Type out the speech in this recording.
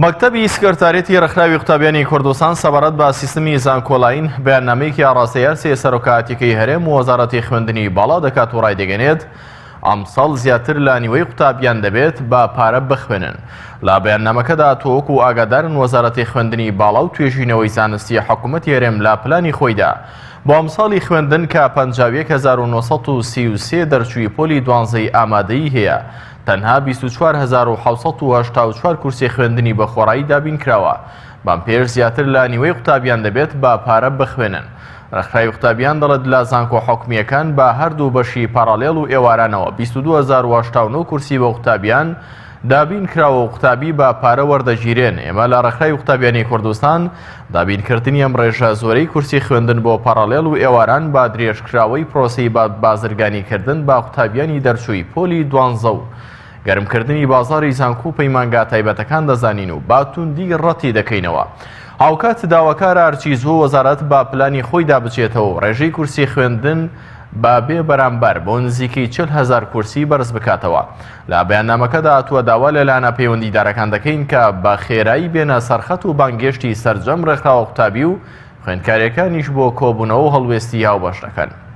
مەکتەبی سکرتاریەتی ڕێکخراوی قوتابیانی کوردستان سەبارەت بە سیستمی زانکۆلاین بەیاننامەیەکی ئاڕاستەی هەرسێ سەرۆکایەتیەکەی هەرێم و وەزارەتی خوێندنی باڵا دەکات و ڕایدەگەنێت ئەمساڵ زیاتر لە نیوەی قوتابیان دەبێت بە پارە بخوێنن. لە بەیاننامەکەدا تۆ وەکو ئاگادارن وەزارەتی خوێندنی باڵا و توێژینەوەی زانستی حکومەتی هەرێم لە پلانی خۆیدا بۆ ئەمساڵی خوێندن کە 51933 دەرچووی پۆلی دوانزەی ئامادەیی هەیە تەنها 24784 کورسی خوێندنی بە خۆڕایی دابین کراوە بەم پێش زیاتر لە نیوەی قوتابیان دەبێت بە پارە بخوێنن. ڕێکخراوی قوتابیان دەڵێت لە زانکۆ حکومییەکان بە هەردوو بەشی پاڕالێڵ و ئێوارانەوە 22089 کورسی بۆ قوتابیان دابین کراوە و قوتابی بە پارە وەردەگیرێن ئێمە لە ڕێکخراوی قوتابیانی کوردستان دابینکردنی ئەم ڕێژە زۆرەی کورسی خوێندن بۆ پاڕالێڵ و ئێواران بە درێژکراوەی پرۆسەی بازرگانیکردن بە قوتابیانی دەرچووی پۆلی دوانزە و گەرمکردنی بازاڕی زانکۆ و پەیمانگا تایبەتەکان دەزانین و بە توندی ڕەتی دەکەینەوە. هاوکات داواکارە هەرچی زووە وەزارەت بە پلانی خۆیدا بچێتەوە و ڕێژەی کورسی خوێندن بە بێ بەرامبەر بۆ نزیکەی 40 هەزار کورسی بەرز بکاتەوە. لە بەیاننامەکەدا هاتووە داوا لە لایەنە پەیوەندیدارەکان دەکەین کە بە خێرایی بێنە سەرخەت و بانگێشتی سەرجەم ڕێکخراوە قوتابی و خوێندکاریەکانیش بۆ کۆبوونەوە و هەڵوێستی هاوبەش دەکەن.